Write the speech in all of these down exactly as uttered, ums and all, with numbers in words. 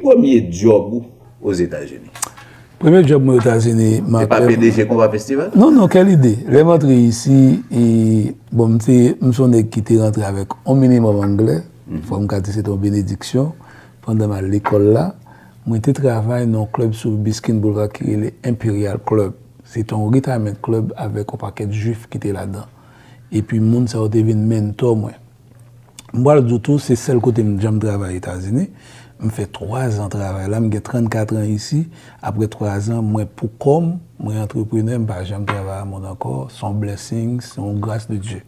Premye djòb ou Ozetazini? Premye djòb mwen Etazini, Se pa P D G Konpa Festival? Non, non, kèl ide. Lè m antre isi, e, bon, m te, m se yon nèg ki te rantre avèk yon minimòm anglè. Fò m ka di se te yon benediksyon. Pandan m al lekòl la, mwen te travay nan yon klèb sou Biskin Boulevard ki rele Imperial Club. Se te yon retirement club avèk yon pakèt jwif ki te ladan. Epi moun sa yo te vin mentò mwen. M pral di w tou, se sèl kote m janm travay Etazini. M fè twa zan travay la, m gen trannkat an isi. Apre twa zan, mwen pou kò m, mwen antreprenè, m pa janm travay a moun ankò. Se yon blessing, se yon gras de Dye.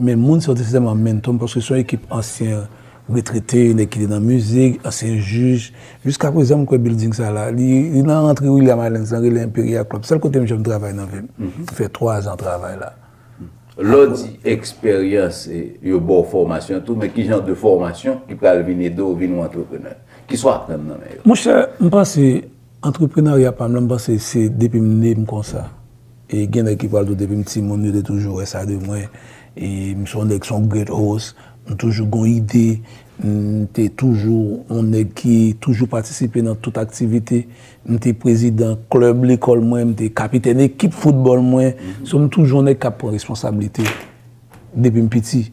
Men moun sa yo te sèlman mentò m, paske se yon ekip ansyen retrete, nèg ki te nan mizik, ansyen jij. Jiskaprezan, m kwè building sa la, li, li nan rantre William Island, sa rele Imperial Club. Sèl kote m janm travay nan vi m. M fè twa zan travay la. Lè w di eksperyans, e, yo ba w fòmasyon tou, men ki jan de fòmasyon ki pral vin ede w vin yon antreprenè? Kisa w aprann nan men yo? Monchè, m panse, antreprenarya pa m lan, m panse se depi m ne m konsa. E gen nèg ki pral di w depi m timoun, yo te toujou wè sa de mwen. E m se yon nèg, se yon great horse. M toujou gen yon ide. M te toujou yon nèg ki toujou patisipe nan tout aktivite. M te prezidan klèb lekòl mwen, m te kapitèn ekip foutbòl mwen. So, m toujou yon nèg k ap pran responsablite depi m piti.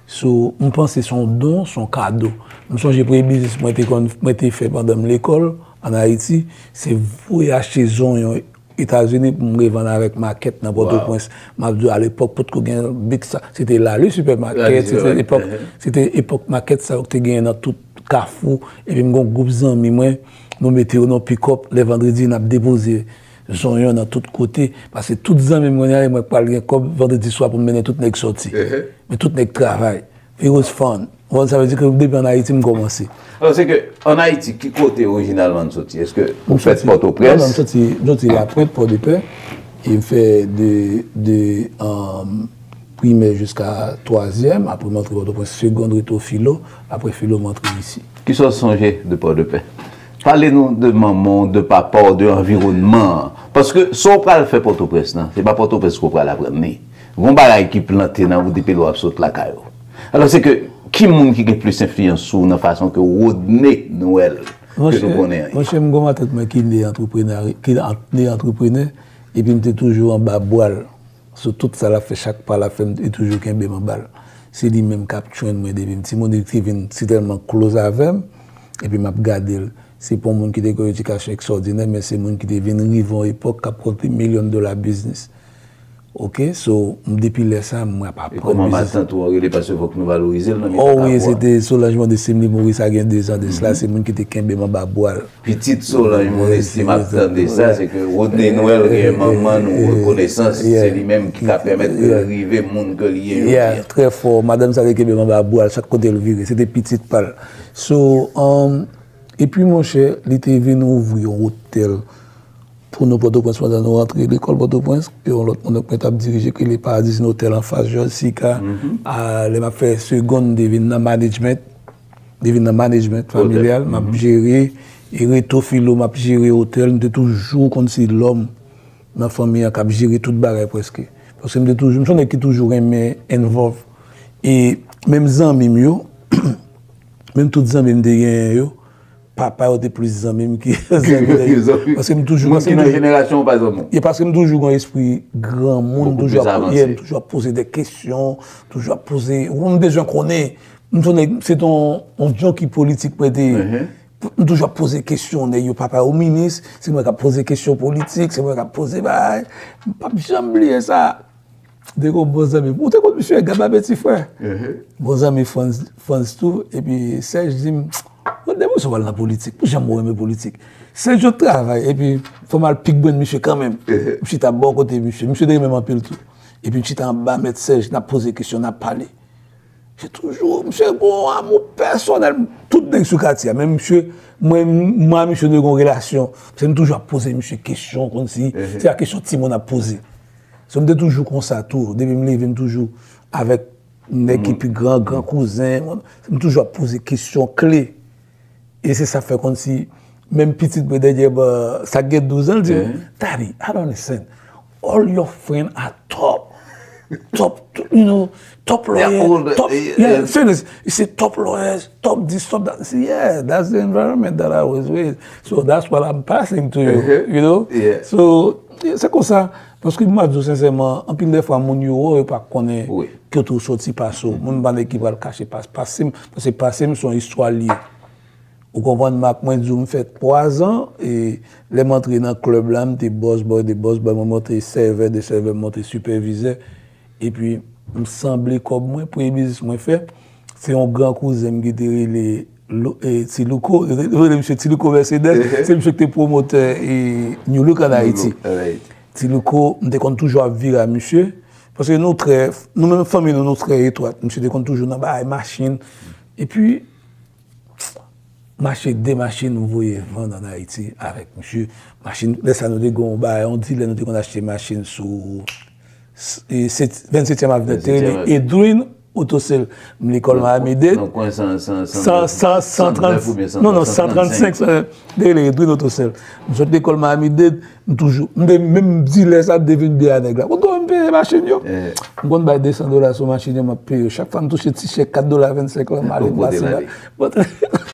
So, m panse se yon don, se yon kado. M sonje premye biznis mwen te konn, mwen te fè pandan m lekòl ann Ayiti, se voye achte zonyon Etazini pou m revann avèk makèt nan Pòtoprens. M ap di w, alepòk, potko gen big sa, se te Lali Supermarket, se te epòk, se te epòk makèt sa yo ki te genyen nan tout kafou. Epi m gen yon gwoup zanmi mwen, nou mete yo nan pikòp, lè vandredi, n ap depoze zonyon nan tout kote. Paske tout zanmi m kounye a, mwen pral gen kòb vandredi swa pou m mennen tout nèg sòti. Men tout nèg travay. It was fun. Bon, sa vle di ke depi ann Ayiti, m kòmanse. Alò, se ke, ann Ayiti, ki kote orijinalman n soti? Èske ou fèt Pòtoprens? Non, non, m soti, m soti Lapwent, Pòdepè. E m fè de, de, um, primè jiska twazyèm, apre m antre Pòtoprens, segond, reto filo, apre filo, m antre isi. Kisa w sonje de Pòdepè? Pale nou de manman w, de papa w, de anviwònman an. Paske sa w pral fè Pòtoprens lan, se pa Pòtoprens ke w pral aprann li. Gon bagay ki plante nan ou depi lè w ap sot lakay ou. Alò, se ke, ki moun ki gen plis enfliyans sou ou nan fason ke Rodney Noël ke nou konnen an ye? Monchè, m gon matant mwen ki ne antreprenè, ki an-, ne antreprenè, epi m te toujou anba bwa l. Sou tout sa l ap fè, chak pa l ap fè, m te toujou kenbe m anba l. Se li menm k ap train mwen depi m timoun, li te vin sitèlman close avè m, epi m ap gade l. Se pa yon moun ki te gen yon edikasyon ekstwòdinè, men se moun ki te vin rive yon epòk k ap konte milyon dola biznis. Ok, so, m depi lè sa, mwen ap aprann biznis. E kòman matant ou an rele, paske fòk nou valorize l nan mitan kafou a. Oh wi, se te Solange Mondestim, li mouri sa gen de zan de sila, se moun ki te kenbe m anba bwa l. Pitit Solange Mondestim ap tande sa, se ke Rodney Noël gen manman nou rekonesans, se li menm ki ka pèmèt ke l rive moun ke l ye jodi a. Yeah, trè fò. Madanm sa te kenbe m anba bwa l chak kote l vire, se te pitit pa l. So, um, epi monchè, li te vin ouvri yon otèl pou nou Pòtoprens pandan nou rantre lekòl Pòtoprens, ke yon lòt moun mwen t ap dirije, ki rele Paradis Notel anfas George Sika. A, lè m ap fè segonn, m te vin nan management, m te vin nan management familyal, m ap jere, e reto filo, m ap jere otèl, m te toujou konn se lòm nan fanmi an k ap jere tout bagay prèske. Paske m te toujou, m se yon nèg ki toujou renmen involve. E menm zanmi m yo, menm tout zanmi m te genyen yo, papa yo te plis zanmi m ke zanmi nèg yo. Paske m toujou, paske m toujou, e paske m toujou gen yon espri granmoun, m toujou ap, yeah, m toujou ap poze de kesyon, toujou ap poze, ou konn, m bezwen konnen. M se yon nèg, se te yon, yon junkie politik mwen te ye. M toujou ap poze kesyon nèg yo, papa yo minis, se mwen k ap poze kesyon politik, se mwen k ap poze bagay. M p ap janm bliye sa. Te gen yon bon zanmi m. Ou te konn misye, Gaba Petit Frère? Bon zanmi Frantz, Frantz tou. Epi Serge di m, "Bon, depi w pral nan politik, pou janm ou renmen politik." Serge yon travay, epi fò m al pik brenn misye kanmenm. M chita bò kote misye. Misye te renmen m anpil tou. Epi m chita anba mèt Serge, n ap poze kesyon, n ap pale. Se toujou, misye gen yon amou pèsonèl, tout nèg sou katye a. Men misye, mwen, mwen ak misye, nou gen yon relasyon. Paske m toujou ap poze misye kesyon, konn si se pa kesyon timoun ap poze. So, m te toujou konsa tou. Depi m leve, m toujou avèk nèg ki pi gran, gran kouzen. M toujou ap poze kesyon kle. E se sa k fè konn si, menm pitit mwen dènyèman, sa k gen douz an, l di m, "Daddy, I don't understand. All your friend are top." top, you know, top Yeah, all lawyer, the- top, yeah, yeah, yeah. Seriously, you see top lawyers, top this, top that. See, yeah, that's the environment that I was raised. So that's what I'm passing to you, Uh-huh. you know? Yeah. So, yeah, se konsa, paske m ap di w sensèman, anpil de fwa, moun yo wè, yo pa konnen Oui. kote w sòti pase w. Mwen, m pa nèg ki pral kache pas, pase m, paske pase m se yon istwa li ye. Ou konprann, Mak, mwen di w, m fè twa zan, e lè m antre nan klèb la, m te boss boy de boss boy, mwen monte sèvè de sèvè, m monte sipèvizè. Epi, m sanble kòb mwen, premye biznis mwen fè, se yon gran kouzen m ki te rele Lou- e, Ti Louko, yo te rele misye Ti Louko Mercedes, se misye ki te pwomotè e New Look an Ayiti. Right. Ti Louko, m te konn toujou ap vire a misye, paske nou trè, nou menm fanmi nou, nou trè etwat. Misye te konn toujou nan bagay machin. Epi, m achte de machin, m voye vann an Ayiti avèk misye. Machin, lè sa nou te gen yon bagay, yon dilè, nou te konn achte machin sou e, se vennsetyèm Avni, te rele Edwin Autosel. M lekòl Miami Dade. Nan kwen san, san, San, san, san trant, non, non, san trant senk, sa, te rele Edwin Autosel. M sot lekòl Miami Dade, m toujou, m te menm dilè sa, m te vin di a nèg la, "Ou konn m peye machin yo?" M konn bay de san dola sou machin yo, m ap peye yo. Chak fwa m touche ti chèk kat dola vennsenk lan, m ale, m Ou pote pase la. l ale. But,